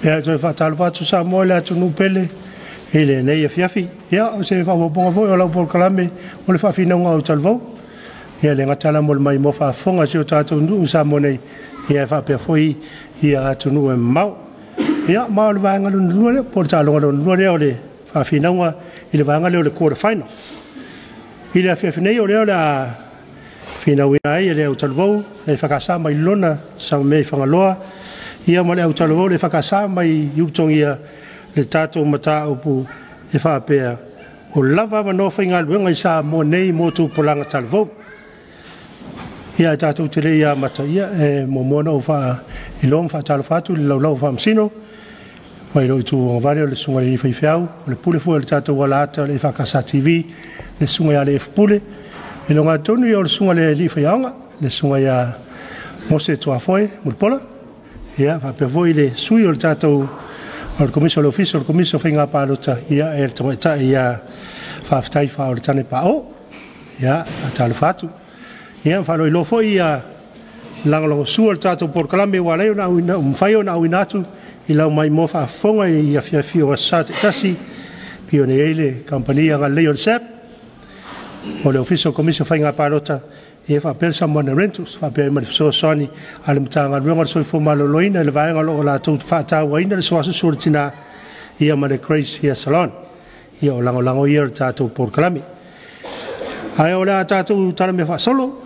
Ia, e toe faatalofa atu Samoa i le atunuu pele i lenei afiafi. Ia, o se faaopoopoga foi o lau polokalame o le faafinauga o talavou. Ia, e le gata la mo le maimoa faafofoga a si o tatou nuu i Samoa nei, ia e faapea foi ia atunuu e mamao. Ia, ma o le vaega lona lua lea, po o le taaloga lona lua lea o le faafinauga i le vaega lea o le quarter final. I le afiafi nei o lea o le a finauina ai e le autalavou le EFKS mai lona Samamea i Fagaloa, ia ma le autalavou le EFKS mai Ulutogia le tatou mataupu e faapea, o lava avanoa faigaluega i Samoa nei mo tupulaga talavou. Ia ae tatou te le i amata, ia e muamua ona ou faailoa ma faatalofa atu i le Laulau a Faamasino mai lou itu agavale o le Susuga i le Alii Faifeau, o le Pule foi a le tatou alaata o le EFKS TV, le Susuga ia Aleefu Pule. I le ogatotonu o le Susuga i le Alii Faiaoga, le Susuga ia Mose Tuafoe Mulipola, ia faapea foi le sui o le tatou o le Komisi o le Ofisa o le Komisi o Faiga Palota, ia le Tamaitai ia Faafetai Faaoletane Pao. Ia faatalofa atu. Ia faailoa foi ia lagolagosua i le tatou polokalame ua ala ai ona mafai ona auina atu i lau maimoa faafofoga i afiafi o aso Sa taitasi, e pei ona i ai le Kamupani Agalelei o le SABB, o le Ofisa o Komisi o Faiga Palota, ia faapea le Samoana Rentals, faapea ai ma le fesoasoani a le Matagaluega o le Soifua Maloloina i le vaega o lo o latou faatauaina le SUASUSU o le Tina, ia ma le Grace Hair Salon. Ia o lagolago ia o le tatou polokalame. Ae o le a tatou talamea faasolo,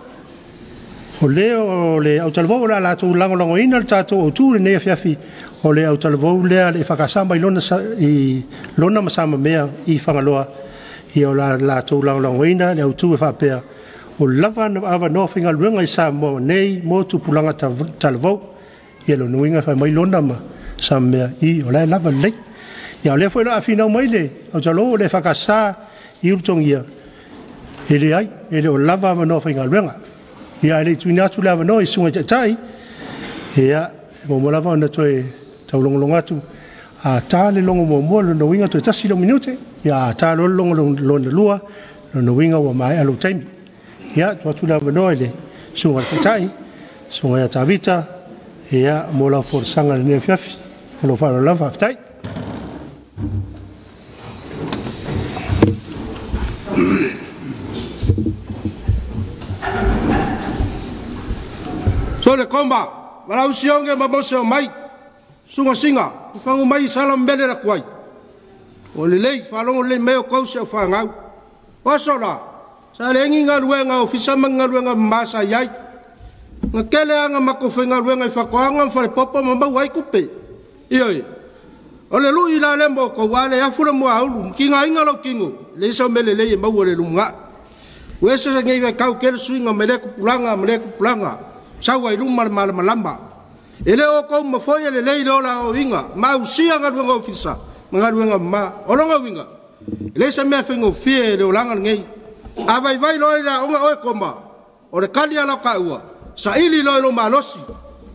o lea o le autalavou o le a latou lagolagoina le tatou autu i lenei afiafi, o le autalavou lea a le EFKS mai Lona ma Samamea i Fagaloa, ia o le a latou lagolagoina le autu e faapea, o lava avanoa faigaluega i Samoa nei mo tupulaga talavou. Ia o lona uiga e fai mai Lona ma Samamea, i, o la e lava lelei. Ia o lea foi o le a finau mai le autalavou o le EFKS i Ulutogia, e leai, e le o lava avanoa faigaluega. Ia ae le i tuuina atu le avanoa i Susuga i Taitai, ia e muamua lava ona toe taulogologo atu, a ta le logo muamua, o lona uiga toe tasi lau minute, ia a ta loa le logo lona lua, o lona uiga ua maea lou taimi. Ia, tuu atu le avanoa i le Susuga i le Taitai, le Susuga ia Tavita, ia mo lau folasaga i lenei afiafi. Ma lou faaaloalo lava, faafetai. Sole koma, valaau sioge ma mose o mai, susuga Sina, fagu mai sala mele la kuai. O lelei, faalogo lelei mai o kou se o whangau. O aso la, sa le ingi galuega ofisa ma galuega mama sa i ai. Na tele aga matou faigaluega i faatoaga ma falepopo ma maua ai tupe. Ioe. O le lui la lea mo outou, a le afu le muaulu ma tigaina lou tino, e leai sau mea lelei e maua i le lumanai. Ua ese lenei vaitau, tele suiga mai lea tupulaga ma lea tupulaga, sau ai luma le malamalama. E le o outou uma foi e lelei le ola aoaoina ma ausia galuega ofisa ma galuega mama. O lona uiga, e leai se mea faigofie le olaga lenei. A vaivai loa i le aoga oe koma, o le tali a lau taua, saili loa i lou malosi,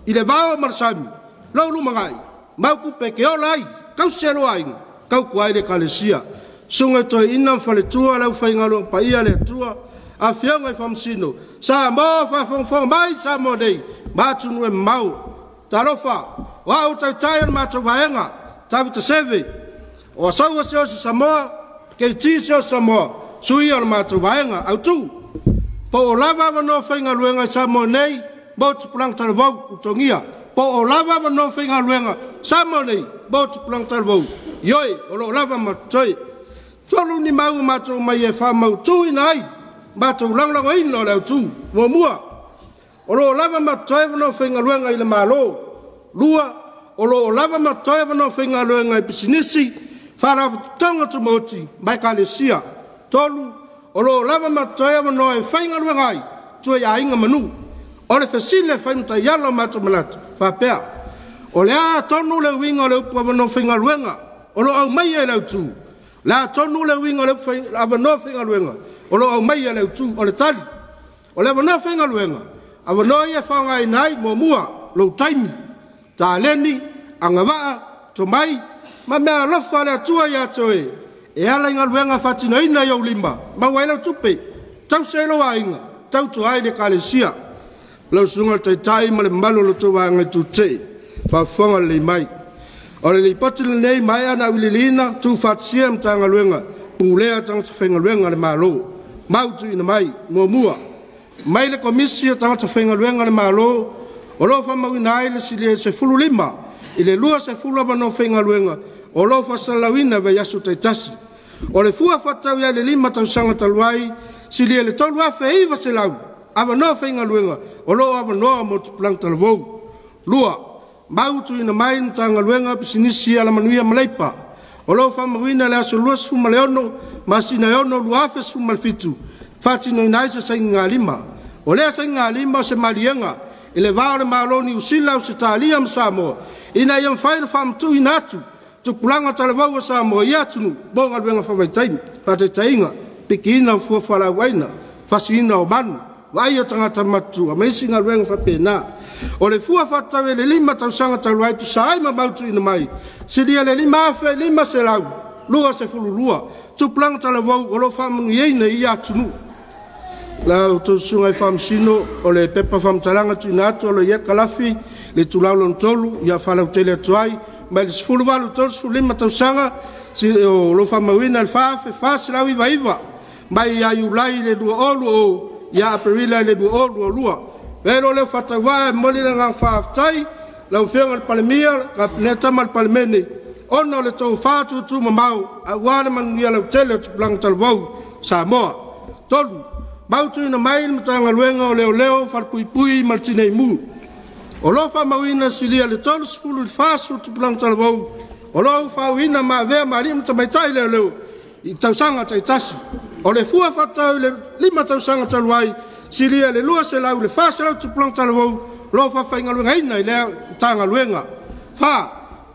i le vao ma le sami, lou lumanai, mau tupe e te ola ai, tausi ai lou aiga, tautua ai le Ekalesia. Susuga i Toeaina ma Faletua, le aufaigaluega paia a le Atua, Afioga i Faamasino, Samoa o faafogafoga mai Samoa nei ma atunuu e mamao. Talofa, o au o le Taitai o le matou Vaega, Tavita Seve, o Asaua Siaosi Samoa, KT Siaosi Samoa, sui o le matou vaega. Autu, po o lava avanoa faigaluega i Samoa nei mo tupulaga talavou, ulutogia. Po o lava avanoa faigaluega Samoa nei mo tupulaga talavou, ioe, o lo o lava ma totoe. Tolu ni mau ua matou aumaia e faamautuina ai matou lagolagoina o le autu. Muamua, o lo o lava ma totoe avanoa faigaluega i le Malo. Lua, o lo o lava ma totoe avanoa faigaluega i pisinisi, faalapotopotoga tumaoti ma ekalesia. Tolu, o lo o lava ma totoe avanoa e faigaluega ai tua i aiga ma nuu. O le fesili e fai ma taiala o matou manatu faapea, o le a tonu le uiga o le upu avanoa faigaluega o lo o aumaia e le autu? O le a tonu le uiga o le upu avanoa faigaluega o lo o aumaia e le autu? O le tali, o le avanoa faigaluega, avanoa ia e faaaogaina ai, muamua, lou taimi, taleni, agavaa, tomai ma meaalofa a le Atua ia te oe e ala i galuega faatinoina i ou lima, maua ai lau tupe, tausi ai lou aiga, tautua ai le Ekalesia. Lau Susuga i le Taitai ma le mamalu o le tou Vaega i Tutei, faafofoga lelei mai. O le lipoti lenei maea na auiliiliina tuufaatasia Matagaluega Pulea Tagata Faigaluega a le Malo. Mau tuuina mai: 1. Mai le Komisi o Tagata Faigaluega a le Malo o lo o faamauina ai le silia i le 15 i le 20 avanoa faigaluega o lo o faasalalauina i vaiaso taitasi. O le fua faatatau i ai i le 5 tausaga talu ai, silia i le 3,900 avanoa faigaluega o lo o avanoa mo tupulaga talavou. 2. Mau tuuina mai le Matagaluega o Pisinisi, Alamanuia ma Leipa o lo o faamauina i le aso 26 masina e 6 2017, faatinoina ai se sainigalima. O lea sainigalima o se maliega i le va o le Malo o Niu Sila, Ausetalia ma Samoa ina ia mafai ona faamatuuina atu tupulaga talavou o Samoa i atunuu mo galuega faavaitaimi. Faataitaiga, pikiina o fua o fualaau aina, fasiina o manu, vaaia o tagata matutua ma isi galuega faapena. O le fua faatatau i le 5 tausaga talu ai tusa ai ma mau tuuina mai, silia i le 5,522 tupulaga talavou o lo o faamanuiaina i ia atunuu. Lau outou Susuga i Faamasino, o le pepa faamatalaga tuuina atu o lo o i ai kalafi le itulau lona 3 ia faalautele atu ai mai le 18 i le 35 tausaga o lo o faamauina le 4,499 mai ia Iulai i le 2020 ia Aperila i le 2022. E lo leo faatauvaa e momoli le agaga faafetai lau Afioga i le Palemia, Kapeneta ma le Palemene ona o le tofa tuutuumamao aua le manuia lautele o tupulaga talavou Samoa. 3. Mautuina mai le Matagaluega o Leoleo, Falepuipui ma le Tinei Mu. O lo o faamauina silia le 30 i le 40 tupulaga talavou o lo o faauuina ma avea ma alii ma tamaitai leoleo i tausaga taitasi. O le fua faatatau i le 5 tausaga talu ai, silia i le 200 i le 400 tupulaga talavou o lo o faafaigaluegaina i lea Matagaluega. 4.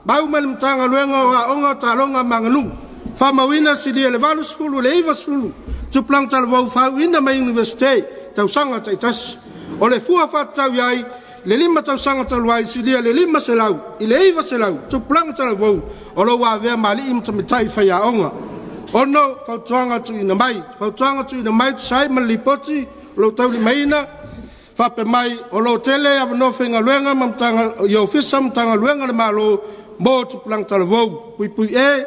Mau mai le Matagaluega o Aoga, Taaloga ma Aganuu, faamauina silia i le 80 i le 90 tupulaga talavou faauuina mai Iunivesite tausaga taitasi. O le fua faatatau i ai le 5 tausaga talu ai, silia i le 500 i le 900 tupulaga talavou o lo o ua avea ma alii ma tamaitai faiaoga. 6. Fautuaga tuuina mai. Fautuaga tuuina mai tusa ai ma le Lipoti o lo o taulimaina faapea mai o lo o tele avanoa faigaluega ma i Ofisa ma Matagaluega a le Malo mo tupulaga talavou. Puipui E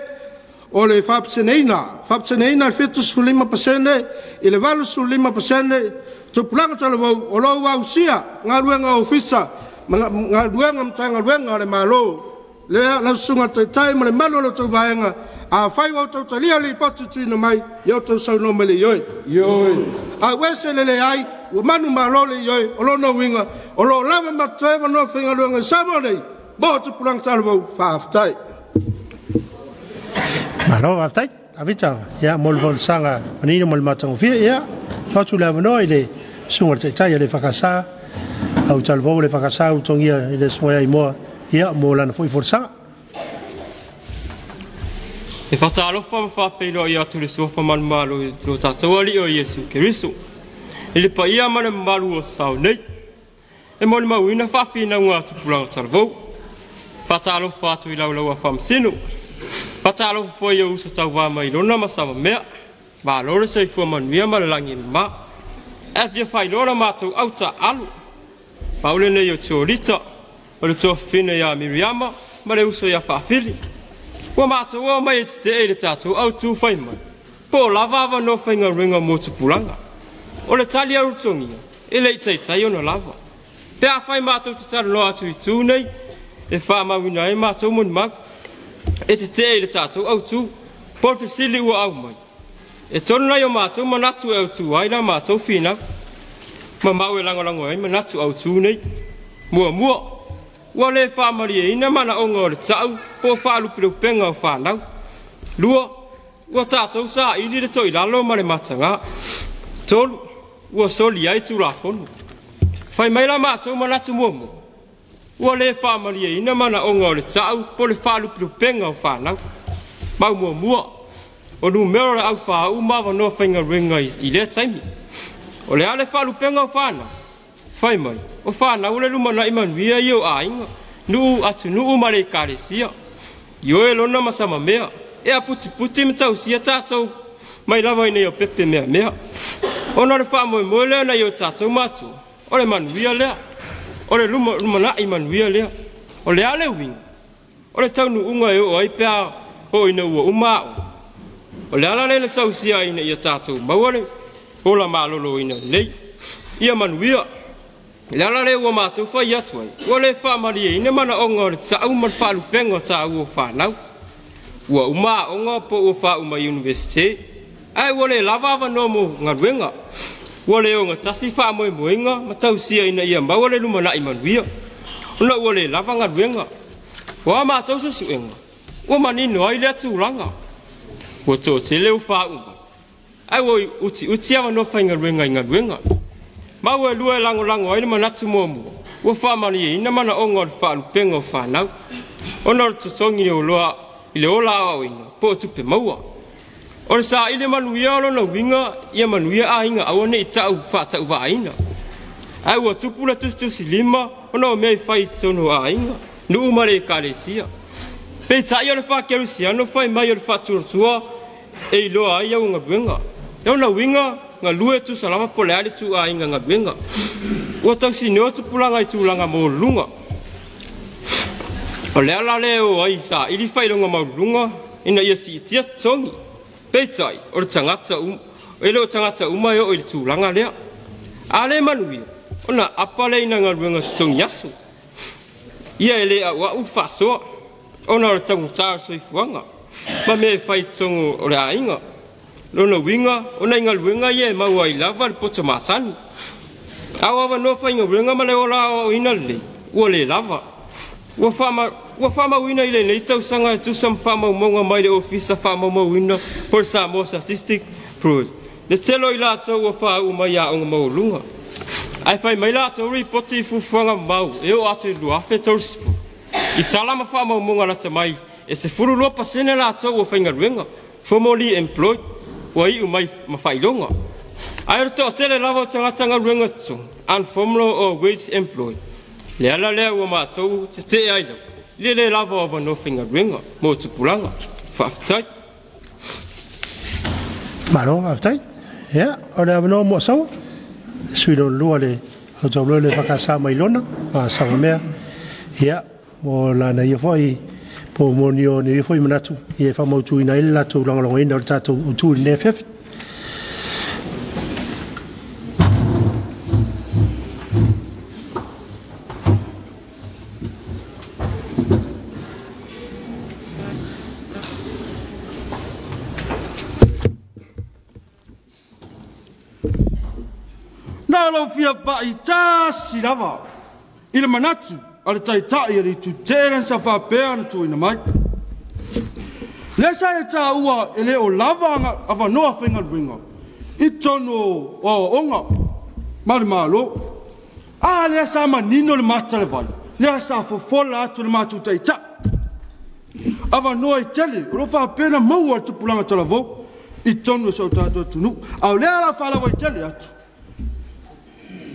o le faapaseneina le 75% i le 85% tupulaga talavou o lo o ua ausia galuega ofisa ma galuega Matagaluega a le Malo. Lea lau susuga i le Taitai ma le mamalu o le tou vaega, afai ua outou talia le lipoti tuuina mai, ia outou saunoa mai le ioe. Ioe. Auese le leai, ua manumalo le ioe. O lona uiga, o lo o lava ma totoe avanoa faigaluega i Samoa nei mo tupulaga talavou. Faafetai. Malo faafetai. Tavita, ia mo le folasaga manino ma le matagofie, ia tuu atu le avanoa i le susuga i le Taitai o le EFKS, au talavou o le EFKS ua togia i le susuga ia Aimoa, ia mo lana foi folasaga. E faatalofa ma faafeiloai atu le suafa manumalo i lo tatou Alii o Iesu Keriso. I le paia ma le mamalu o sao nei. E molimauina faafinauga a tupulaga talavou. Faatalofa atu i laulaua faamasino. Faatalofa foi i ou uso tauvā mai lona ma Samamea. Malo le soifua manuia ma le lagi e mama. E fia faailoa la matou autaaalo. Pau lenei o Tiolita, o le tuafafine ia Miriama ma le uso ia Faafili. Ua matou oo mai e tetee i le tatou autū fai mai, po o lava avanoa faigaluega mo tupulaga. O le tali a Ulutogia, e le i taitai ona lava. Pe afai matou te talanoa atu i itu nei, e faamauina ai matou molimau. E tetee i le tatou autū, po o le fesili ua aumai. E tolu nai o matou manatu e autu ai la matou finau. Ma mau e lagolago ai manatu autū nei. Muamua, ua le faamalieina manaoga o le ta'u po o faalupelupega o fanau. Lua, ua tatou saili le toilalo ma le matagā. Tolu, ua soli ai Tulafono. Fai mai la matou manatu muamua, ua le faamalieina manaoga o le ta'u po o le faalupelupega o fanau. Mau muamua, o numera o le aufaau ma avanoa faigaluega i lea taimi. O le a le faalupega o fanau? Fai mai, o fanau le lumanai manuia ia o aiga, nuu atunuu ma le ekalesia. Ioe lona ma Samamea, e aputiputi ma tausia tatou mai lava ina ia pepe meamea. Ona o le faamoemoe lea nai o tatou matua, o le manuia lea, o le lumanai manuia lea. O le a le uiga? O le taunuuga e oo ai pe a oo ina ua uma aoga. O le ala lea na tausia ai ina ia tatou maua le ola maloloina lelei. Ia manuia. Le ala lea ua matou fai atu ai, ua le faamalieina manaoga o le ta'u ma le faalupega o taua o fanau. Ua uma aoga po ua faauma i Iunivesite, ae ua le lava avanoa mo galuega. Ua le ogatasi faamoemoega ma tausia ina ia maua le lumanai manuia, ona ua le lava galuega. O a matou suesuega, ua manino ai lea tulaga. Ua toatele ua faauma, ae ua utiuti avanoa faigaluega i galuega. Ma ua lua e lagolago ai le manatu muamua, ua faamalieina manaoga o le faalupega o fanau, ona o le totogi i le ola aoaoina po o tupe maua. O le saili manuia o lona uiga ia manuia aiga aua ne i ta'u faatauvaaina. Ae ua tupu le tusitusilima ona o mea i fai i totonu o aiga, nuu ma le ekalesia. Peitai o le faakerisiano fai mai o le faatuatua e iloa ai au galuega. Lona uiga galue tusa lava po o le a le ituaiga galuega. Ua tausinoa tupulaga i tulaga maualuluga. O le ala lea e o ai saili faailoga maualuluga ina ia siitia totogi. Peitai, o le tagata e le o tagata uma e oo i le tulaga lea. A le manuia, ona apa lea ina galuega totogi aso. Ia e le auau le faasoa, ona o le taugata o le soifuaga ma mea e fai i totonu o le aiga. Lona uiga, o nai galuega ia e maua ai lava le poto masani. A o avanoa faigaluega ma le ola aoaoina lelei, ua le lava. Ua faamauina i lenei tausaga e tusa ma faamaumauga mai le Ofisa Faamaumauina po o le Samoa Statistic Bureau le tele o i latou ua faauu mai aoga maualuluga. Ae fai mai latou ripoti i fuafuaga mamao e oo atu i le 2030. I tala ma faamaumauga lata mai e 12% latou ua faigaluega, formerly employed, ua iu mai ma faailoga. Ae o le toatele lava o tagata galuega totogi, unformal or wage employed. Le ala lea ua matou tetee ai lava i le le lava o avanoa faigaluega mo tupulaga. Faafetai. Malo, faafetai. Ia, o le avanoa mo Asaua, le sui lona lua le autauloi le EFKS mai Lona, ma Samamea, ia, mo lana ia foi po mo ni o ni foi manatu ia e faamautuina ai le latou lagolagoina o le tatou autu i lenei afiafi. Na o lou fia pai tasi lava i le manatu a le Taitai o le Itu Tele sa faapea ona tuuina mai. Lea sa e taua e le o lava avanoa faigaluega i totonu o aoaoga ma le Malo. A lea sa manino le mata le vai, lea sa fofola atu le matou Taitai. Avanoa e tele o lo o faapea ona maua e le tupulaga talavou i totonu o si o tatou atunuu. A o lea o le a faalauaitele atu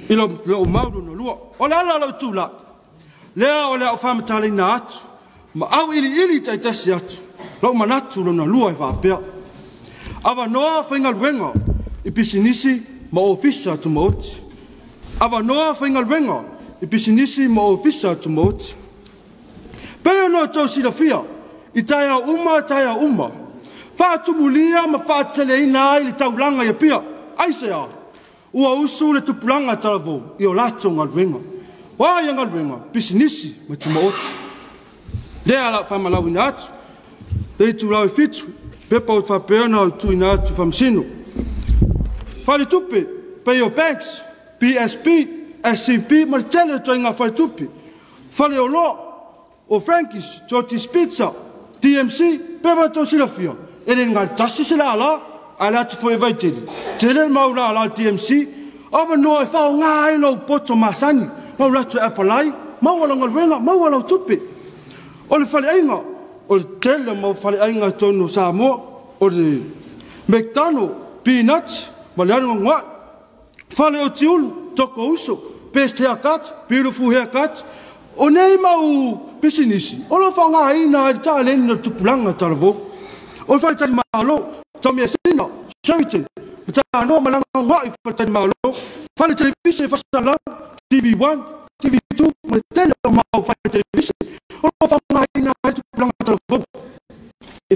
i lou mau lona lua. O le ala o lou tulai, lea o le a ou faamatalaina atu ma auiliili taitasi atu lou manatu lona lua e faapea. Avanoa faigaluega i pisinisi ma ofisa tumaoti. Avanoa faigaluega i pisinisi ma ofisa tumaoti. Pei ona outou silafia, i taeao uma taeao uma, faatumulia ma faateleina ai le taulaga i Apia. Aisea? Ua usu le tupulaga talavou i o latou galuega. O a ia galuega? Pisinisi ma tumaoti. Lea o le a faamalauina atu le itulau e 7, pepa ua faapea ona tuuina atu i Faamasino. Faletupe, pei o banks, PSP, SCB ma le tele o ituaiga faletupe. Faleoloa, o Frankie's, George's Pizza, DMC, pe ma outou silafia, e le galo tasi se lala, ae ala atu foi e Vaitele. Tele le mau lala o le DMC, avanoa e faaaoga ai lou poto masani, ma ou alu atu e apalai, maua lau galuega, maua lau tupe. O le faleaiga, o le tele o mau faleaiga i totonu o Samoa, o le McDonald, Peanuts ma le Anoanuai. Fale o Tiulu, Toko Uso, Best Haircut, Beautiful Haircut. O nei mau pisinisi, o lo o faaaogaina ai le taleni o le tupulaga talavou. O le faletalimalo, Taumeasina, Sheraton, Matanoa ma Lagaogai faletalimalo, fale televise faasalalau, TV1, TV2 ma le tele o mau fale televise o lo o faaaogaina ai le tupulaga.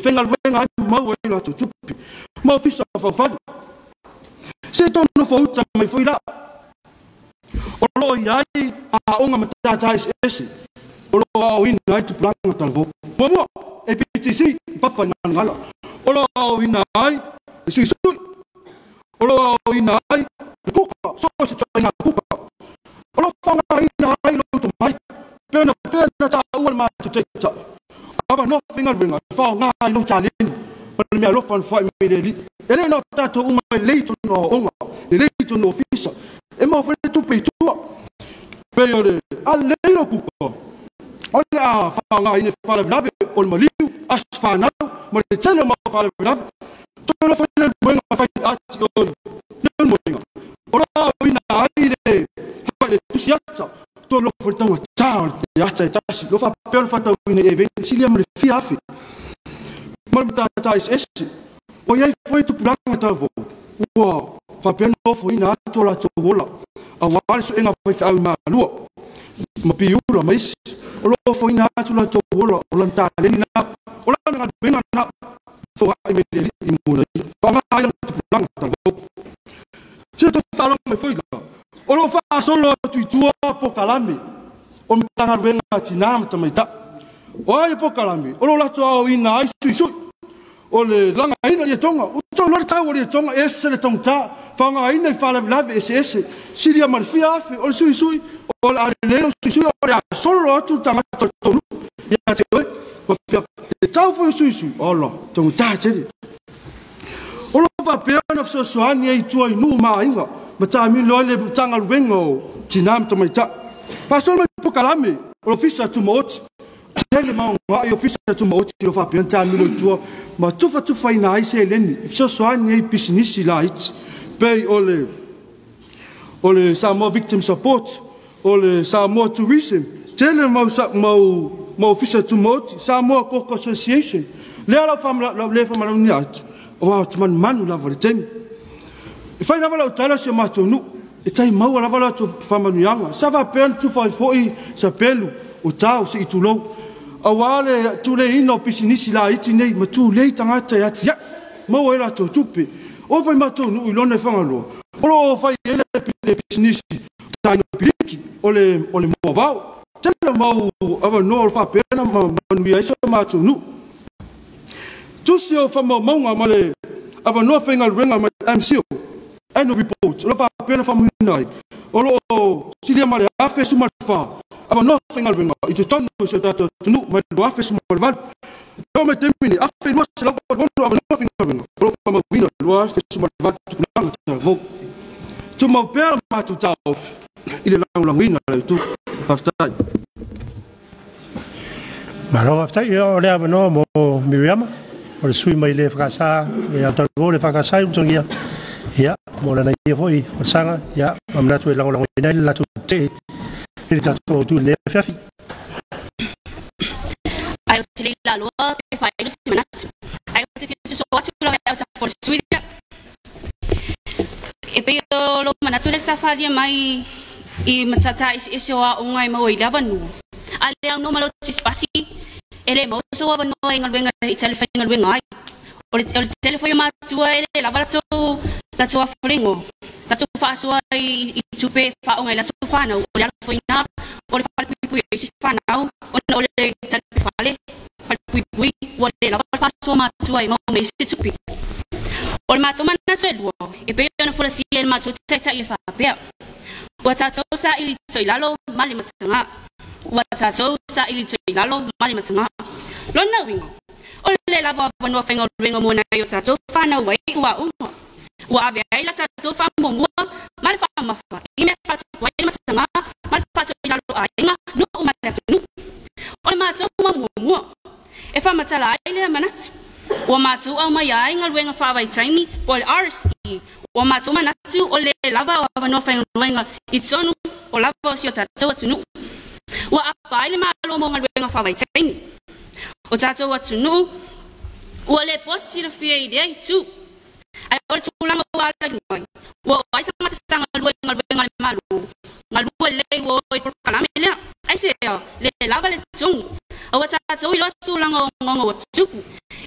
faigaluega ai ma maua ai latou tupe ma ofisa faufali. Se i tou nofouta mai foi la. O loo i ai aoga matatā eseese o loo aoaoina ai tupulaga talavou. Muamua, APTC i Papa i Manugala. O loo aoaoina ai le suisui. O loo aoaoina ai le kuka, so o se ituaiga kuka. O loo faaaogaina ai lou tomai pei ona pei ona taua le matou taitai. Avanoa faigaluega e faaaoga ai lou taleni ma le meaalofa na foai mai le Alii. E le na o tatou uma e lelei i totonu o aoaoga, lelei i totonu o ofisa, e maua foi le tupe i tua. Pei o le a lelei lou kuka, o le a faaaogaina i faalavelave o le maliu, aso fanau ma le tele o mau faalavelave. Toe alofa i le moega fai ati o le moega. O lo o aoaoina ai le fai le tusi ata, toe alofa i le taugata o le ata e tasi. O lo o faapea ona faatauina i Eveni silia ma le fia afe. Ma le matata eseese. Ua i ai foi tupulaga talavou ua faapea ona ofoina atu o latou ola aua le suega faifeau i Malua ma Piula ma isi. O lo o ofoina atu latou ola o lana taleni na, o lana galuega na foai mai le Alii mo ia. Faaaoga ai lana tupulaga talavou. Se tou faalogo mai foi la, o lo o faasolo atu i tua polokalame o le Matagaluega a Tinā ma Tamaitai. O ai polokalame o lo o latou aoaoina ai suisui o le lagaina o lietoga. Ua tou iloa le tau o lietoga, e ese le taugata, faaaogaina i faalavelave eseese, silia ma le fia afe o le suisui, o le a lelei lou suisui, o le a solo atu le tagata o le tou nuu ia te oe. Faapea le tau foi o suisui, ola, taugata tele. O lo o faapea ona fesoasoani ai i tua i nuu ma aiga ma taamilo ai le Matagaluega o Tinā ma Tamaitai. Faasolo mai polokalame o le Ofisa Tumaoti. Tele ma ogaai Ofisa Tumaoti o lo o faapea ona taamilo i tua ma tufatufaina ai seleni e fesoasoani ai i pisinisi laiti pei o le Samoa Victim Support, o le Samoa Tourism, tele mau Ofisa Tumaoti, Samoa Koko Association. Lea lau le faamalaunia atu, aua ou te manumanu lava i le taimi. E fai lava lau tala si o matou nuu, e tai maua lava latou faamanuiaga. Sa faapea ona tufa ai foi sapelu o tao se i tulou, aua le tuleina o pisinisi laiti nei ma tulei tagata e atiae maua ai latou tupe. O foi matou nuu i lona e Fagaloa, o lo o fai ai le pisinisi taina piliki o le moavao. Tele mau avanoa o le faapea ona manuia ai si o matou nuu. Tusi o faamaumauga ma le avanoa faigaluega mai MCO Annual Report o lo o faapea ona faamanuina ai, o lo o silia ma le 1014 avanoa faigaluega i totonu o si o tatou atunuu mai le 2018. E oo mai taimi nei, 1286 avanoa faigaluega o lo o faamauina i le 2018 tupulaga talavou. Tumau pea le matou taofi i le lagolagoina o le itu. Faafetai. Malo faafetai. Ia, o le avanoa mo Miriama, o le sui mai le FKS, le Aotearoa le FKS i Ulutogia. Ia, mo lana ia foi folasaga, ia, ma manatu e lagolagoina ai le latou tetee i le tatou autu i lenei afiafi. Ai ou te le i laloa pe faailu se manatu. Ai ou te fia soso atu lava i autafa o le sui lea. E pei o lou manatu lea sa faaalia mai i matata eseese o aoga e maua i le avanoa. A le aunoa ma lou tusipasi, e le maua sou avanoa i galuega i tele faigaluega ai. O le tele foi o matua e le lava latou afolego, latou faasoa i tupe e faaoga i latou fanau, o le ala foi lena o le falepuipui o isi fanau, ona o le talipe fale, falepuipui, ua le lava le faasoa matua e maua mai ai se tupe. O le matou manatu e lua, e pei ona folasia e le matou taitai e faapea, ua tatou saili toilalo ma le mataga. Ua tatou saili toilalo ma le mataga. Lona uiga, o le lava o avanoa faigaluega mo nai o tatou fanau ai ua aoga. Ua ave ai la tatou faamuamua ma le faamamafa i mea faatupu ai le mataga ma le faatoilalo aiga, nuu ma le atunuu. O le matou mamuamua e faamatala ai lea manatu. Ua matou aumaia ai galuega faavaitaimi po o le RSE. Ua matou manatu o le lava o avanoa faigaluega i totonu o lava o si o tatou atunuu. Ua apa ai le Malo mo galuega faavaitaimi. O tatou atunuu ua le posi silafia i lea itu. Ai o le tulaga ua alai mai, ua oo ai tagata sa galue i galuega a le Malo, galue lelei ua o i polokalame lea. Aisea, le lava le totogi. Aua tatou iloa tulaga ogaoga ua tupu.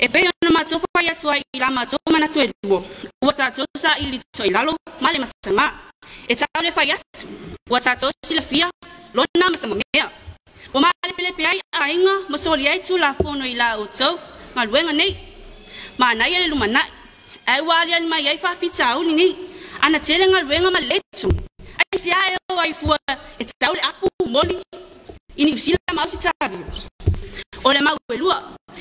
E pei ona matou fai atu ai i la matou manatu e lua, ua tatou saili toilalo ma le matagā. E tau le fai atu, ua tatou silafia lona ma samamea. Ua malepelepe ai aiga ma soli ai Tulafono i la outou galuega nei. Manaia le lumanai, ae ua aliali mai ai faafitauli nei, ana tele galuega ma lelei totogi. Aisea e o ai fua e tau le apu moli i Niu Sila ma Ausetalia. O le mau e lua,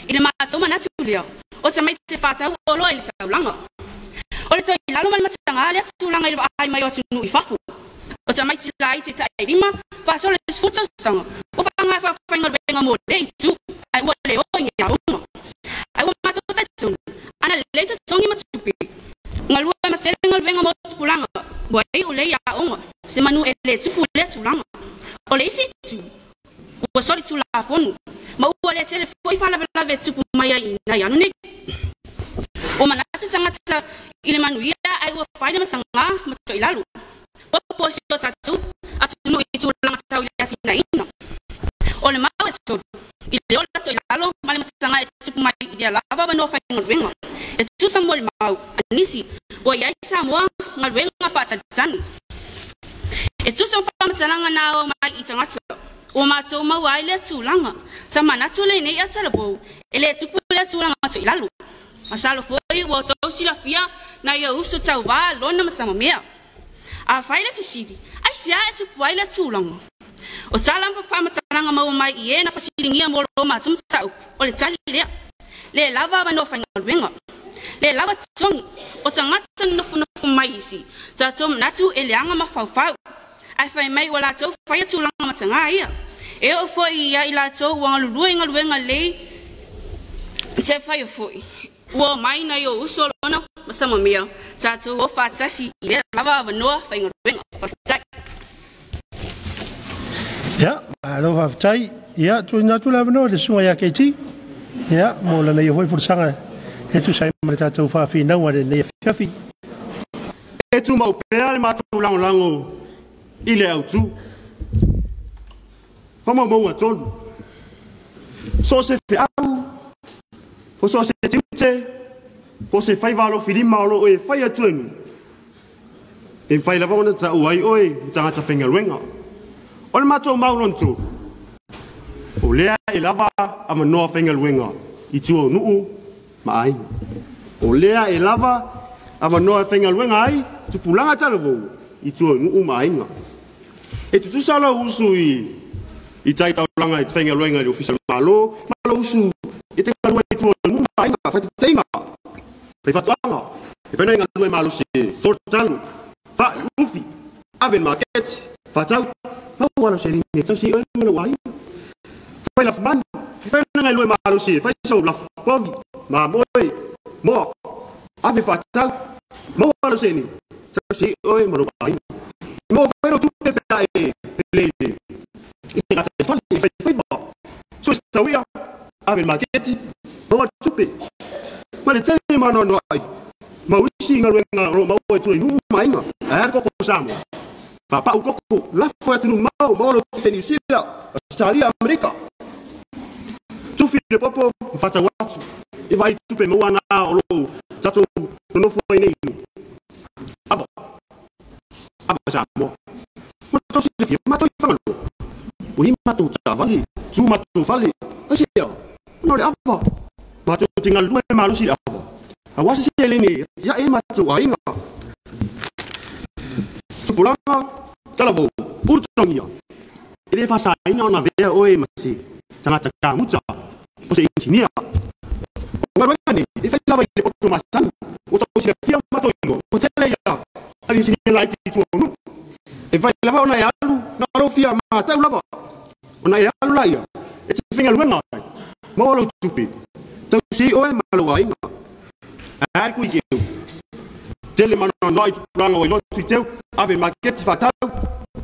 i le matou manatu lea, o tamaiti e faatau oloa i le taulaga. O le toilalo ma le matagā lea tulaga i le vaai mai o atunuu i fafo. O tamaiti laiti e tailima, faasolo i le 10 tausaga, ua faaaoga e faafaigaluega mo lea itu, ae ua le o i ni aoga. Ae ua matou talitonu, ana lelei totogi ma tupe, galue ma tele galuega mo tupulaga, ua iu lelei aoga, se manu e le tupu lea tulaga. O le isi itu, ua soli Tulafono, ma ua le tele foi faalavelave e tupu mai ai i nai anu nei. Ua manatu tagata i le manuia ae ua fai le matagā ma toilalo. Popo si o tatou atunuu i tulaga tau i le atinaeina. O le mau e tolu, i le ola toilalo ma le matagā e tupu mai i lea lava avanoa faigaluega. E tusa mo le mau a nisi ua i ai Samoa galuega faatalitali. E tusa o faamatalaga na ao mai i tagata ua matou maua ai lea tulaga. Sa manatu lenei atalavou e le tupu lea tulaga toilalo. Masalo foi ua outou silafia nai ou uso tauvā lona ma samamea. A fai le fesili, aisea e tupu ai lea tulaga? O tala ma faamatalaga maua mai i e na fesiligia mo lo matou mataupu, o le tali lea. Le lava avanoa faigaluega. Le lava totogi. O tagata nofonofo mai isi, tatou manatu e leaga mafaufau. Ae fai mai ua latou faia tulaga matagā ia. E oo foi ia i latou ua galulue i galuega lelei te faia foi. Ua omai nai ou uso lona ma samamea, tatou o faatasi i lea lava avanoa faigaluega. Faafetai. Ia, malo faafetai. Ia, tuuina atu le avanoa i le susuga ia KT. Ia, mo lana ia foi folasaga e tusa ai ma le tatou faafinauga i lenei afiafi. E tumau pea le matou lagolago i le autu. Faamaumauga tolu. So o se feau, po so o se tiute, po o se faiva alofilima o lo o e fai atu e nuu, e mafai lava ona taua ai oe ma tagata faigaluega. O le matou mau lona tolu, o lea e lava avanoa faigaluega i tua o nuu ma aiga. O lea e lava avanoa e faigaluega ai tupulaga talavou i tua o nuu ma aiga. E tutusa lou usu i tai taulaga i te faigaluega i le Ofisa o le Malo ma lou usu i te galue i tua o nuu ma aiga, faitaitaiga, faifaatoaga, e fai ona e galue malosi e tolo talo, fai, ufi, ave i le maketi, faatau, maua lau seleni e tausi ai oe ma lou aiga. Fai lafumanu, e fai ona galue malosi e fai sau lafu povi, mamoe, moa, ave faatau, maua lau seleni, tausi ai oe ma lou aiga. E maua foi lau tupe pe a e pele i le gataifale, e faifaiva, so o se tauia, ave i le maketi, maua tupe. Ma le tele ma anoanoai mau isi galuega o lo o maua i tua i nuu ma aiga. Ae a le koko Samoa? Faapau koko, lafo i atunuu mamao, maua lau tupe i Niu Sila, Ausetalia, Amerika. Tufi le popo ma faatau atu. E vaai i tupe maua na o lo o tatou nonofo ai nei i nuu. Ava, ava Samoa. Ua tou silafia, matou i Fagaloa. Ua i matou taavale, tu matou fale, aisea, ona o le ava. Matou te galulue malosi i le ava, aua se seleni e atiae ai matou aiga. Tupulaga, talavou, ulutogia, e le faasaina ona avea oe ma se tagata kamuta o se inisinia. O galuega nei e fai lava i le poto masani, ua tou silafia matou iloa, ua tele ia inisinia laiti i tua o nuu. E fai lava ona e alu na o lou fia matau lava, ona e alu laia e te faigaluega ai, maua lou tupe, tausi ai oe ma lou aiga. Ae a le kuikeu, tele ma anoanoai tupulaga ua iloa tuiteu, ave i le maketi faatau,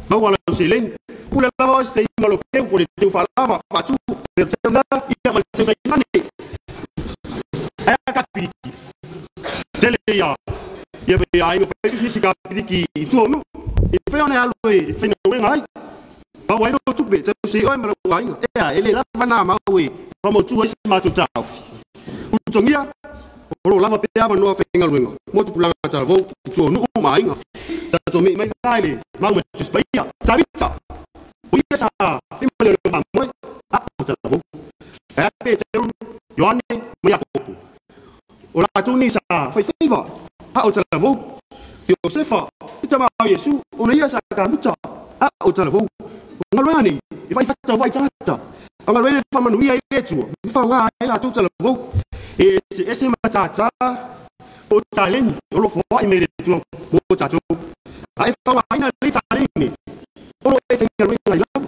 maua lau seleni, pule lava oe se inga o lou peu po o le teu faalava faatu, le teu la ia ma le teu taimane. Ae a kapiliki, tele ia ia aiga fai pisinisi kapiliki i tua o nuu, e fai ona e alu e faigaluega ai, maua ai lou tupe, tausi ai oe ma lou aiga. Ea, e le lava na mau e faamautu ai se matou taofi. Utogia o lo lava pea avanoa faigaluega mo tupulaga talavou i tua o nuu ma aiga. Tatou me'i mai la i le mau ma Tusi Paia, Tavita, o ia sa faima le o mamoe, a'o talavou. Ae a Peteru, Ioane ma Iakopo. O latou nei sa faifaiva, a'o talavou. Iosefa, le tama a Iesu, ona ia sa kamuta, a'o talavou. O galuega nei, e fa'ifata ai tagata. O galuega e faamanuia ai le Atua, ma faaaoga ai latou talavou. E eseese matātā o taleni o lo foa'i mai le Atua mo tatou. Ae faaaogaina lenei taleni nei, o lo e faigaluega ai lava.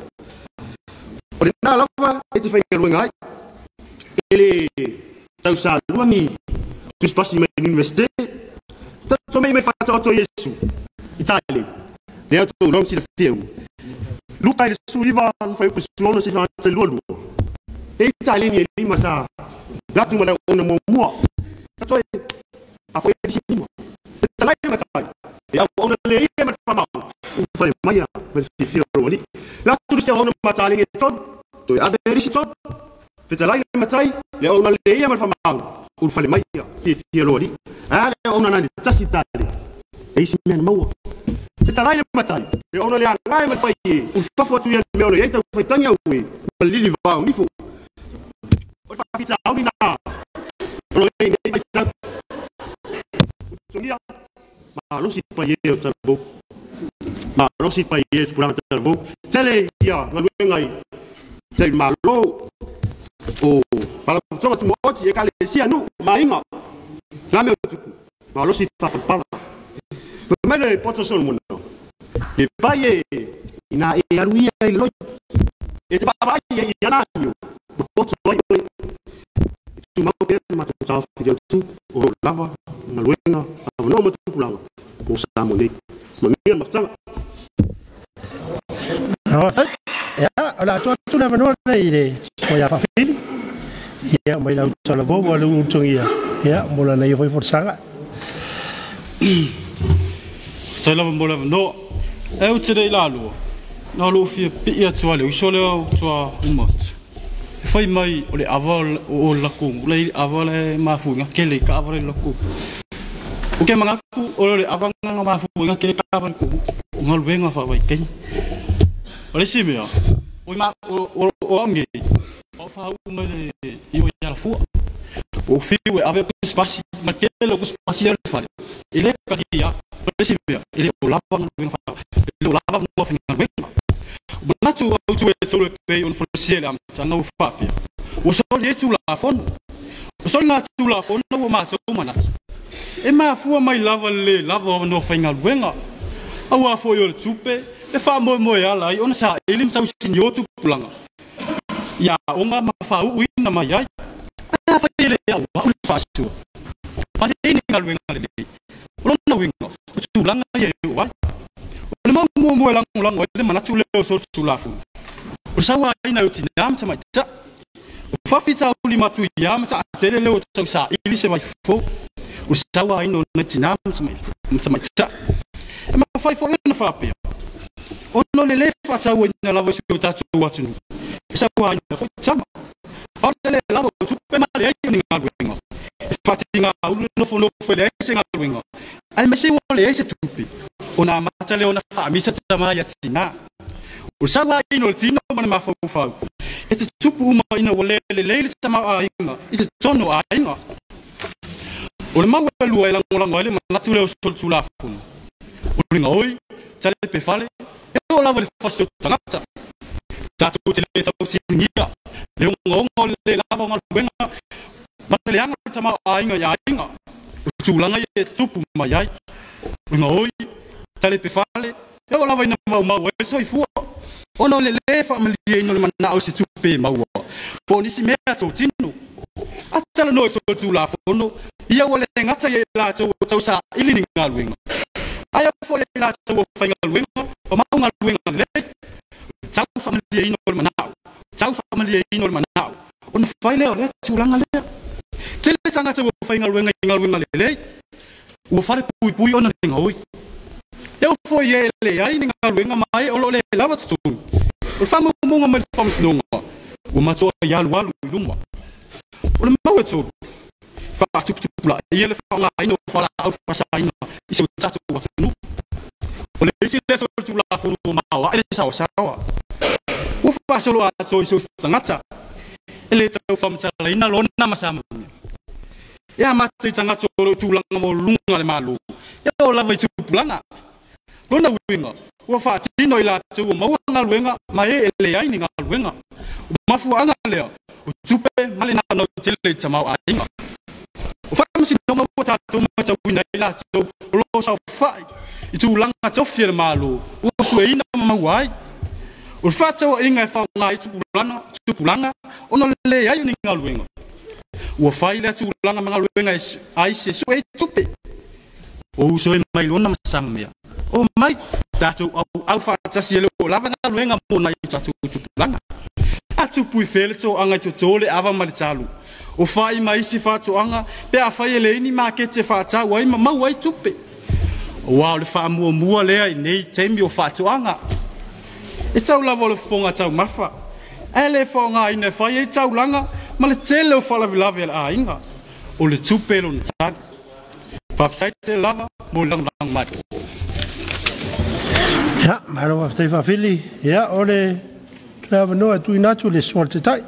O lenā lava e te faigaluega ai. E le tausalua ni tusipasi mai le universite. Tatou mei mai faataoto Iesu i taleni. Lea outou iloa ma silafia uma. Luka i le 19 fuaiupu 16 seia fagata i le 22. E i taleni e lima sa latu ma le auauna muamua. Na toe afo'i ai nisi lima. Fetalai le matai, e auauna lelei ia ma le faamau, ua fale maia ma le fiafia o lou alii. Latu le isi auauna ma taleni e tolu, toe ave ai le isi tolu. Fetalai le matai, le auauna lelei ia ma le faamau, ua fale maia fiafia o lou alii. Ae a le auauna na le tasi taleni, e isi mea na maua. Fetalai le matai, le auauna le agae ma le pai e, ua fafo atu ia le mea o lo i ai taufaitagi au e, ma le lili vao nifo. O le faafitauli na o lo i ai nei vaitau. Utogia, malosi pai e o talavou. Malosi pai e tupulaga talavou. Tele ia galuega i tele malo o Faalapotopotoga Tumaoti, Ekalesia, nuu ma aiga. Na mea o tupu, malosi faapalapala. Fai mai le poto Solomona, le pai e ina e alu ia i le loto, e te vaavaai ai i ana amio, ma poto ai oe. E tumau pea le matou taofi i le autu, o lo o lava galuega avanoa ma tupulaga mo Samoa nei. Manuia le mafutaga. Ia, o le a tuu atu le avanoa lenei i le soa ia Faafili, ia, mai lau talavou ua le ulutogia, ia, mo lana ia foi folasaga. Faafetai lava mo le avanoa. Ae ou te le i lalua, na o lou fia pii atu lava i le uso lea o tua uma atu. E fai mai o le ava o le lakou la i ava la e mafuiga kele i ka ava la i lakou. O ke manatu o le ava nga mafuiga kele ka ava le kou o galuega faavaitaimi. O le isi mea, o ma o o au nei, o faau'u mai le i o i Alafua. Ua fiu e ave o kusipasi, ma le tele o kusipasi lea o le fale, e le talia. O le isi mea, e le o lava galuega fa, e le o lava avanoa faigaluega. Ua manatu au tu e tolu e pei ona folasia i le amataga ua faapea, ua soli ai Tulafono. Ua soli nā Tulafono ua matou manatu, e mafua mai lava le le lava o avanoa faigaluega. Aua foi o le tupe e faamoemoe ala ai ona saili ma tausini o tupulaga i aoga ma faauuina mai ai. Ae afai e le auau le faasoa, ma leai ni galuega lelei, o lona uiga, o tulaga ia e oo ai. O le mau muamua e lagolago ai le manatu lea o solitulafono, o le sauaina e o tinā ma tamaitai. O faafitauli matuia ma taatele lea ua tau saili se vai fou, o le sauaina o nai tinā ma tamaitai. E mafai foi ona faapea, ona o le lē faatauaina lava i si o tatou atunuu, e sauaina foi tama. A o le lē lava o tupe ma leai o ni galuega, e faatigaulu le nofonofo e leai se galuega, aemaise ua leai se tupe, ona amata lea ona faamisa tama ia tinā. O le sauaina o le tino ma le mafaufau, e tutupu uma ina ua le lelei le tamaoaiga i totonu o aiga. O le mau e lua e lagolago ai le manatu lea o solitulafono, o le gaoi, talepe fale, e oo lava i le fasi o tagata. Tatou te le tautinigia le ogaoga o le le lava o galuega ma le leaga o le tamaoaiga i aiga. O tulaga ia e tutupu mai ai, o le gaoi, talepe fale, e oo lava ina maumau ai le soifua, ona o le lē faamalieina o le manao i se tupe e maua po o nisi mea totino. A talanoa i solitulafono, ia ua le gata ia i latou o tau saili ni galuega, ae ao foi ia i latou o faigaluega ma mau galuega lelei. Tau faamalieina o le manao, tau faamalieina o le manao, ona fai lea o lea tulaga lea. Tele tagata ua faigaluega i galuega lelei, ua fale puipui ona le gaoi. E oo foi e leai ni galuega ma e o lo o le lava totogi. O le faamaumauga mai le Faamasinoga ua matoa i alualu i luma. O le mau e tolu, Faatuputupulaia le faaaogaina o fualaau faasaina i si o tatou atunuu. O le isi lea solitulafono ua maoae le saoasaoa. Ua faasolo atoa i so o se tagata e le tau faamatalaina lona ma Samoa. E amata i tagata o lo o tulaga maualuluga le Malo, e oo lava i tupulaga. Lona uiga, ua faatino i latou ua maua galuega ma e e leai ni galuega. O mafuaaga lea, o tupe ma le naunau tele i tamaoaiga. O faamasinoga ua tatou matauina ai latou o lo o saofai i tulaga tofi a le Malo ua sueina ma maua ai. O le faatauaiga e faaaoga ai tupulaga ona o le leai o ni galuega. Ua fai lea tulaga ma galuega ai se sue ai tupe. O uso e mai lona ma Samamea. O mai tatou auau faatasi e le o lava galuega mo nai o tatou tupulaga. A tupu i fea le toaga i toto le ava ma le talo. O fai ma isi faatoaga pe afai e leai ni maketi e faatau ai ma maua ai tupe. Aua o le faamuamua lea i nei taimi o faatoaga. E tau lava o le fofoga taumafa, ae le faaaogaina e fai ai taulaga ma le tele o faalavelave a le aiga. O le tupe lona tali. Faafetai tele lava mo le lagolago mai. Ia, malo faafetai Faafili. Ia, o le toe avanoa e tuuina atu i le susuga i le Taitai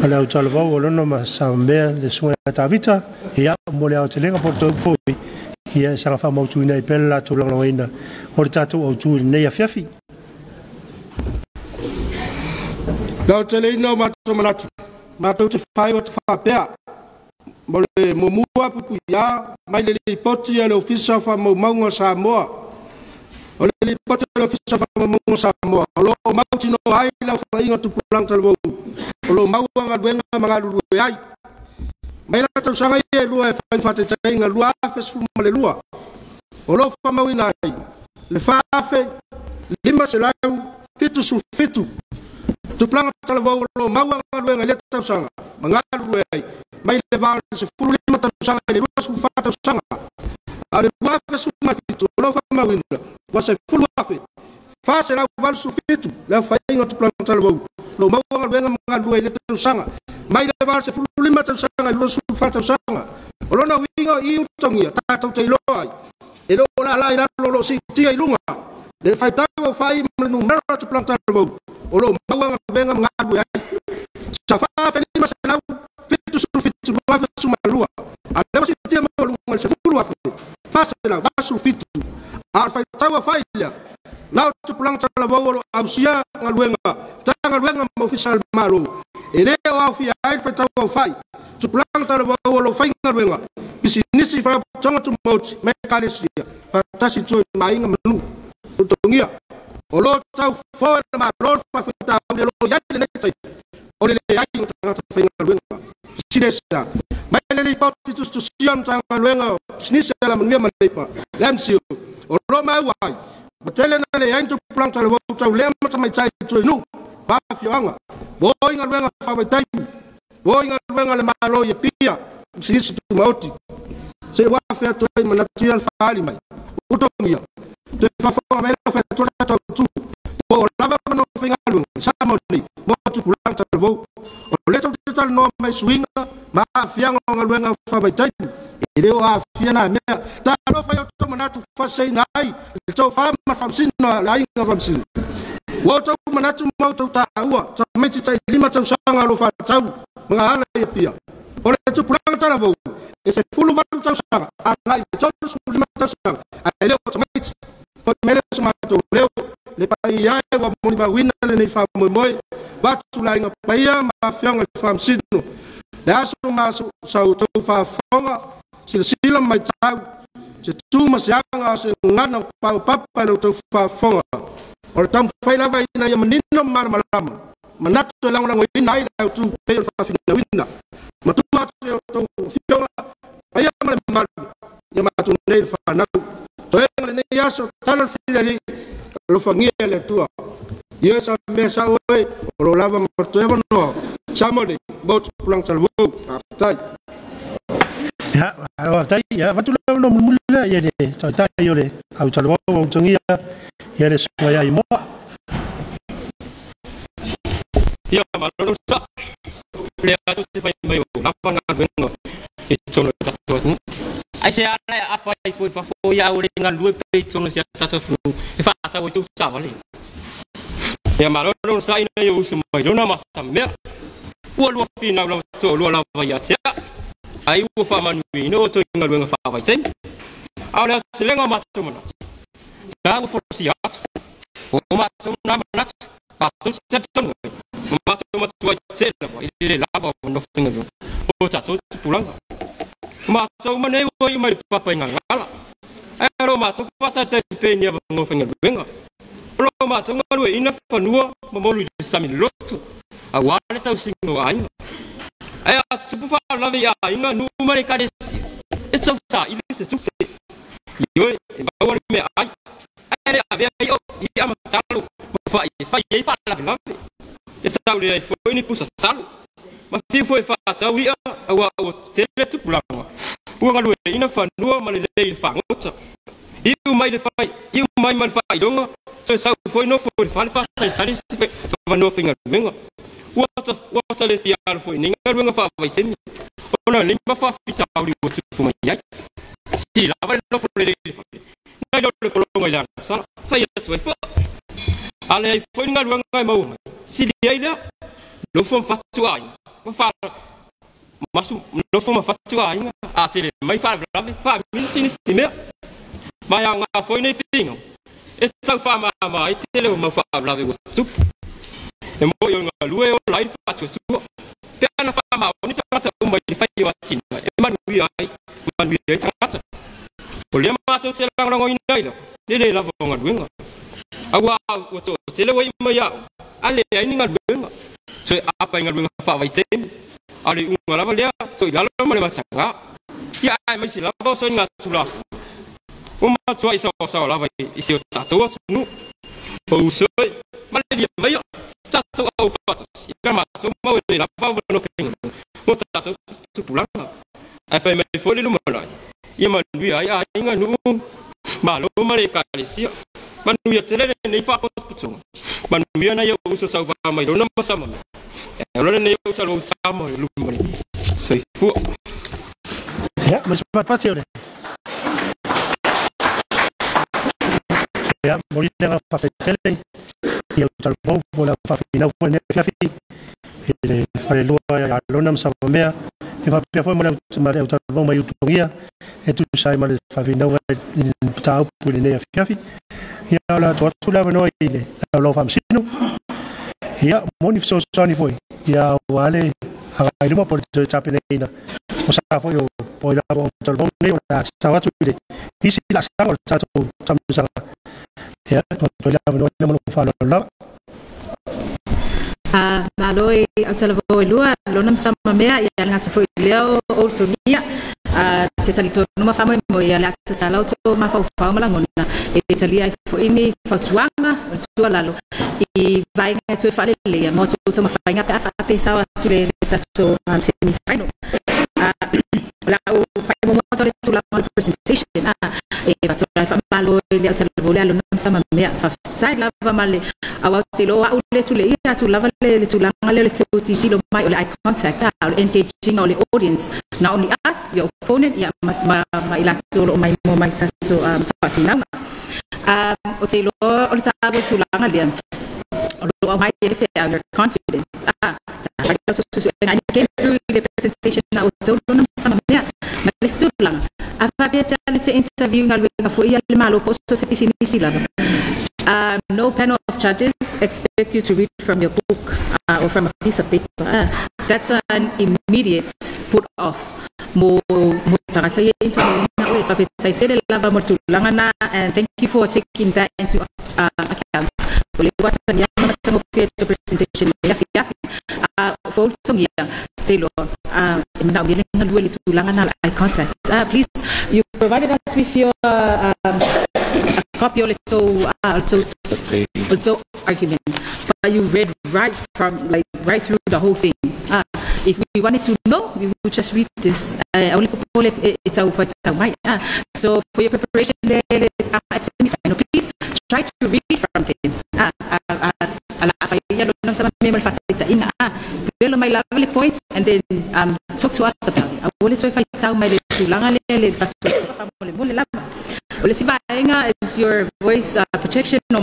o le autalavou o Lono ma Samamea, le susuga ia Tavita, ia, mo le aotelega po o le toe upu foi, ia, e saga faamautuina ai pea le latou lagolagoina o le tatou autu i lenei afiafi. Le aoteleina o matou manatu, matou te faaiu atu faapea, mo le muamua puipuia mai le lipoti a le Ofisa o Faamaumauga o Samoa. O le lipoti a le Ofisa o Faamaumauga o Samoa, o lo o mautinoa ai le aofaiga o tupulaga talavou o lo o maua galuega ma galulue ai. Mai la tausaga ia e lua e fai faataitaiga 2012, o lo o faamauina ai le 4,577 tupulaga talavou o lo o maua galuega i lea tausaga ma galulue ai mai le va o le 15 tausaga i le 24 tausaga. A o le 2017 o lo o faamauina ua 10,487 le aofaiga o tupulaga talavou o lo o maua galuega ma galulue ai i lea tausaga mai le va o le 15 tausaga i le 24 tausaga. O lona uiga i utagia tatou te iloa ai e le o laalaa i lalo o lo o siitia i luga le faitau o fai ma le numera o tupulaga talavou o lo o maua galuega ma galulue ai. Sa 4,577 2012, a lea ua siitia maualuga i le 10,487. A o le faitau a fai lea na o tupulaga talavou o lo o ausia galuega Matagaluega ma Ofisa a le Malo, e le o aofia ai le faitau aofai tupulaga talavou o lo o faigaluega pisinisi, faalapotopotoga tumaoti ma ekalesia faatasi i tua i aiga ma nuu. Utagia o lo o tau fofo e le Malo le faafitauli o lo o i ai lenei taimi o le leai o tagata faigaluega. Fesili mai le lipoti tusitusia o le Matagaluega o Pisinisi, Alamanuia ma Leipa, le MCU, o lo o maua ai ua tele na leai ni tupulaga talavou taulea ma tamaitai i tua i nuu ma afioaga, ua o i galuega faavaitaimi, ua o i galuega a le Malo i Apia, pisinisi tumaoti. Se ua afe atu ai manatu ia na faaali mai. Utagia toe faafofoga mai lau fai atu le tatou autu po o lava avanoa faigaluega i Samoa nei mo tupulaga talavou. O lea tou te talanoa mai suiga ma aafiaga o galuega faavaitaimi, e le o aafia na mea. Talofa i outou manatu faaseseina ai le tofa ma le faamasino a le aiga faamasino. Ua outou manatu ma outou taua tamaiti tai 5 tausaga o lo o faatau magaala i Apia. O le tupulaga talavou e 18 tausaga agai i le 35 tausaga, ae le o tamaiti. Foi mai lea o so matou leo, le paia e ua molimauina lenei faamoemoe vaeatu le aiga paia ma afioga i faamasino. Le aso ma sa outou faafofoga, silasila ma matau, se tu ma se aga o se gagana o paopapa i la outou faafofoga. O le taumafai lava ina ia manino ma malamalama, manatu e lagolagoina ai le autu pei o le faafinauina. Matua atu i outou afioga, paia ma le mamalu, ia matou nei le fanau. Toega lenei aso, tala le filialii, alofagia e le Atua. Ia sa mea sa oe, o lo o lava ma toe avanoa. Samoa nei, mo tupulaga talavou. Faafetai. Ia, malo faafetai. Ia, avatu le avanoa mulimuli lea i le taitai o le au talavou o Utagia, ia le susuga ia Imoa. Ia malo sa le atu te fai mai o lava galuega i totonu o le tatou atunuu. Ai se ala e aapa ai foi i fafo ia au le galulue pe i totonu o si a tatou atunuu e fa'atau ai tou savali. Ia malo le onosa'i na i ou uso mai lona ma Samamea. Ua lua finau lava to'alua lava ia te a'u, ai ua fa'amanuiaina outou i galuega fa'avaitaimi. A o le aotelega o matou manatu na ua folasia atu o matou na manatu matou te talitonu ai ma matou matuai tetee lava i le lē lava o avanoa faigaluega o tatou tupulaga. O matou uma nei ua iu mai le papa i Galagala, ae o lo matou fa'ataitai pea i ni avanoa faigaluega. O lo matou galue'ina fanua momoli i le sami loloto auā le tausiga o aiga. Ae a tutupu fa'alavelave i aiga, nuu ma le ekalesia, e tausā'ili se tupe. Ioe, e maua le mea'ai, ae le avea i'a ma talo ma fa'i e fai ai fa'alavelave. E tau leai foi ni pusa talo ma fiu foi e fa'atau i'a, auā ua tele tupulaga ua galue'ina fanua ma lelei i le fagota. Iu mai le fai iu mai ma le fa'ailoga toe sau foi nofo i le fale fa'atalitali se avanoa faigaluega. Ua ta le fia alo foi nei galuega fa'avaitemi ona nei ma fa'afitauli ua tupu mai ai. Sili lava le nofo lelei i le fale nai lo le pologa i le agasala fai atu ai fo'i. A leai foi ni galuega e maua mai, sili ai lea nofo ma fatu aiga ma fa masu nofo ma fatu aiga a tele mai fa'alavelave fa'amisi nisi mea. Ma e aogā foi nei figauga e tau fa'amāmā ai tele o mau fa'alavelave ua tutupu. E mo'i o galue e ola ai le fa'atuatua pe ana fa'amaoni tagata uma i le fai o atina'e e manuia ai manuia ai tagata. O lea matou te lagolagoina ai lava le lē lava o galuega, auā ua to'atele ua iu mai a'oga a leai ni galuega, toe apa i galuega fa'avaitemi, a o le iuga lava lea to'i lalo ma le matagā. Ia aemaise lava o soliga tulafono ua matua'i saoasaoa lava i si o tatou atunuu. O uso e malilie maia tatou au fa'atasi i la matou mau e lē lava avanoa faigaluega mo tatou tupulaga, ae fai mai foi le lumana'i ia manuia ai aiga, nuu, malo ma le ekalesia. Manuia tele lenei fa'apotopotoga. Manuia nai ou uso sauvā mai lona ma Samamea. E ola lenei ou talou tama i luma le soifua. Ia, ma se patipati o le. Ia, momoli le agaga fa'afetai tele i au talavou po o le fa'afinau foi lenei afiafi i le falelua ia Lona ma Samamea, e fa'apea foi ma le au talavou mai Ulutogia e tusa ai ma le fa'afinauga i le mataupu i lenei afiafi. Ia, o le a tuu atu le avanoa i le laulao faamasino ia mo ni fesoasoani foi ia auā le agai luma po o le toe tapenaina o sa foi o po o lava o talavou nei o le a tatau atu i le isi laasaga o le tatou taamilosaga. Ia, tuu atu ai le avanoa ma lou faaaloalo lava. Malo i au talavou e lua, Lona ma Samamea, ia le gata foi lea o Ulutogia. Te talitonu ma faamoemoe ia le a tatala outou mafaufau ma lagona e talia ai foi ni fautuaga o le tuualalo i vaega e toe faaleleia mo outou taumafaiga pe a faapesao atu le tatou semi final. O le a ou pai muamua atu le tulaga o le presentation e avatu ai faamalo i le au talavou le a Lona ma Samamea. Faafetai lava ma le auau te iloa au le tule ia atu lava le tulaga lea o le tilotilo mai, o le eye contact, o le engaging o le audience, not only us, your opponent, ia ma i latou o loo mai mo mai tatou faafinauga. O te iloa o le taua i tulaga lea o loo aumai e le feau your confidence sa fai lau suesuega and it came through i le presentation na outou Lona ma Samamea. Ma le isi tulaga a faapea te alu te interview galuega foi ia le Malo po o se pisinisi lava, no panel of judges expect you to read from your book or from a piece of paper. That's an immediate put off mo tagata ia interview ina oe. Faafetai tele lava mo le tulaga na, and thank you for taking that into account. O le ua atagia ma matagofie to presentation le afiafi. Fo Ulutogia te iloa e manaomia le galue le tulaga na eye contact. Please, you provided us with your a copy o le tou o argument, but you read right from like right through the whole thing. If we wanted to know, we would just read this. Aua le popole e tau faitau mai. So for your preparation le semi-final, please try to read from them. Ala fai ia Lona ma Samamea ma le faataitaiga. lava le point and then talk to us about it. Aua le toe faitau mai le tulaga lea le tatou faamolemole lava. O le isi vaega is your voice protection or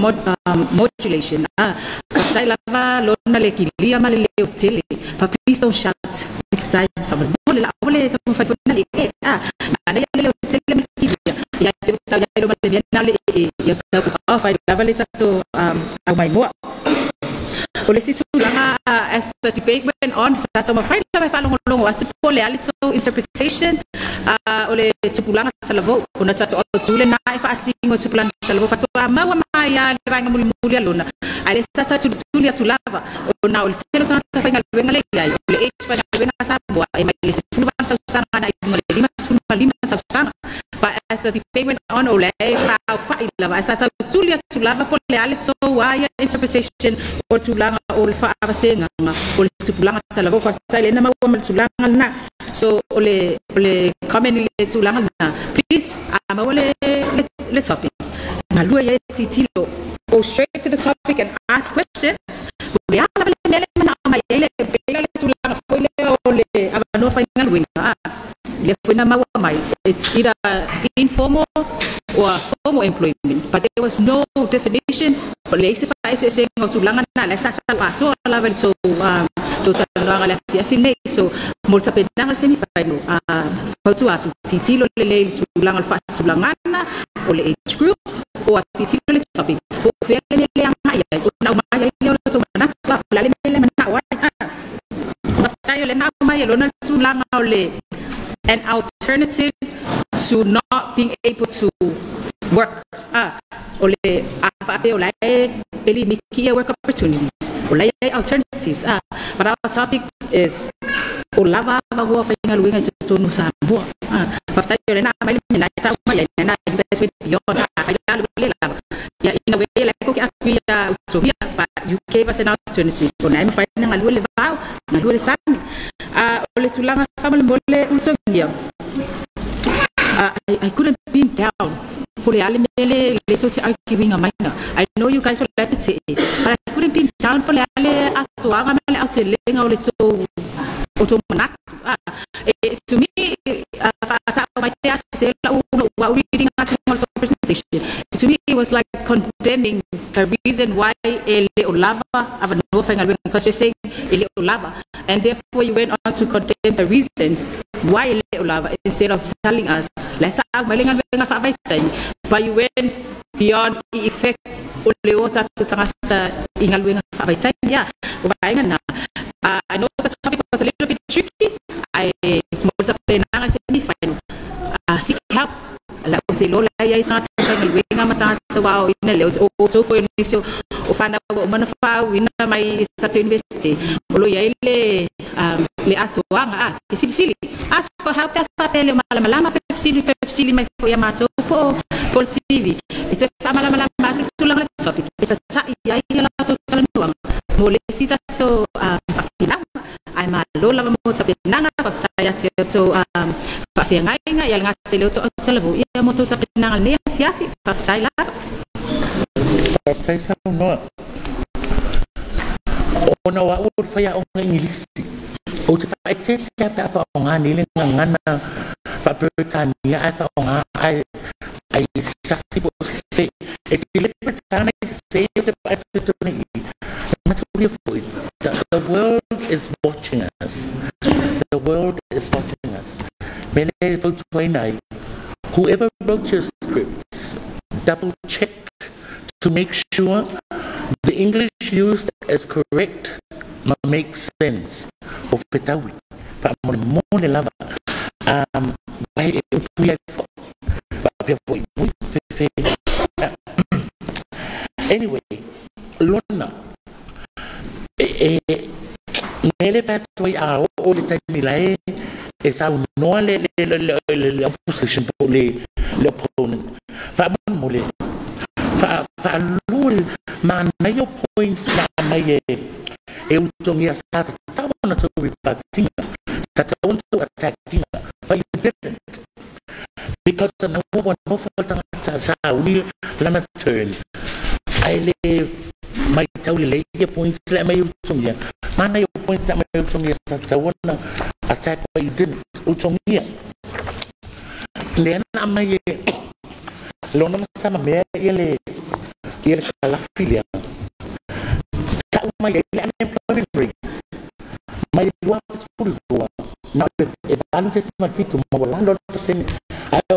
modulation. Faafetai lava lona le kilia ma le leo tele. But please don't shout next time. Faamolemole la, aua le taumafai foi na le e. Manaia le leo tele ma le kilia. Ia pe tau ia lo ma le mea na le e. Ia tau fai lava le tatou aumaimoa. O le isi tulaga, as the debate went on, sa taumafai lava e faalogologo atu po o le a le tou interpretation o le tupulaga talavou ona tatou autu lena e faasigo e tupulaga talavou faatoa maua mai a le vaega mulimuli a lona ae le sa tatulituli atu lava ona o le tele o tagata faigaluega le iai o le age faigaluega Samoa e mai le 18 tausaga agai i luga le 55 tausaga. But as the debate went on, o le faaofa'i lava ae sa tautuli atu lava po o le a le tou a ia interpretation o le tulaga o le fa'avasegaga o le tupulaga talavou. Faafetai lena maua ma le tulaga lena. So o le comment i le tulaga lena, please, a maua le topic galue ia titilo, go straight to the topic and ask questions. O le a lava le mea le mana'o mai ai le pela le tulaga foi lea o le avanoa faigaluega lea foi na maua mai. It's either informal or formal employment, but there was no definition o le isi fa'aeseesega o tulaga na le sa sa atoa lava le tou tou talanoaga le afiafi nei. So mo le tapenaga le semi final, fautua atu, titilo lelei le tulaga o le fa'atulagana o le age group o a titilo le topic po o fea le mea le agai ai ona aumai ai lea o le tou manatu a o le a le mea le mana'o ai. Faafetai o le na aumai e lona le tulaga o le an alternative to not being able to work. O le a faapea o la e limiti ia work opportunities, o la e alternatives. But our topic is o lava avanoa faigaluega i totonu Samoa. Faafetai o lena aumai le mea na e tau mai ai na. You guys went beyond fai lalo le lava ia ina way le ko ke atu ia utogia, but you gave us an alternative o na e mafai na galue le vao, galue le sami. O le tulaga faamolemole utogia, I couldn't pin down po le ale mele le tou te arguinga maina. I know you guys are le tete'e, but I couldn't pin down po le ale atoaga ma le aotelega o le tou o tou manatu. To me, fa'asa'o mai te ase la'u wa'u reading atu o le presentation. To me, it was like condemning the reason why e le o lava avanoa faigaluega, because you're saying e le o lava, and therefore you went on to condemn the reasons why e le o lava instead of telling us la sa au mai le galuega fa'avaitaimi. But you went beyond the effects o le o tatou tagata i galuega fa'avaitaimi ia o vaega na. I know the topic was a little bit tricky. I mo le tapenaga i semi final. Seek help. La o te lola ia i tagata faigaluega ma tagata wa o ina le o tou foi nisi o whanau o mana whau ina mai i tatou university. O lo iai le atoaga a fesilisili. Ask for help pe whapele o malamalama pe fesili te fesili mai foi a mātou po le TV. E te whamalamalama atu le tulaga le topic. E tatai ai ia latou talanuaga. Mo le isi tatou whawhinanga. Ai malo lava mo tapenaga, faafetai atu ia tou faafeagaiga ia le gata i le o tou autalavou ia mo tou tapenaga lenei afiafi. Faafetai lava. Faafetai saunoa. Ona o a'u o le faiaoga Igilisi. Ou te faaeteete a pe a faaaogā nei le gagana faaperetania ae faaaogā ai sasi po o sesē. E deliberate ana i sesē o te faaeteete i. Mataulia foi. The world is watching us. The world is watching us. Me le fautuaina ai. Whoever wrote your scripts, double check to make sure the English used is correct ma makes sense. O fetaui. Faamolemole lava. Vai e upu ia fo. Faapea foi ui fefe. Anyway, lona. E mele patoi a o le taimi lae e saunoa le opposition po le opponent. Faamolemole. Faalua manaia o points na mai e utogia sa tatau ona tou rebatinga. Sa tatau ona tou attackinga. But you didn't. Because na ua nofo le tagata sa uli lana turn. Ai le mai tau lelei ia points le mai utogia. Mana yo point that mai utongia sa tawana attack but you didn't. Utongia. Le ana mai e lona sama mea ia le kalafi lea. Ta'u mai e le unemployment rate. Mai 22. Na e 8.7 ma wala lo pasene. Ai o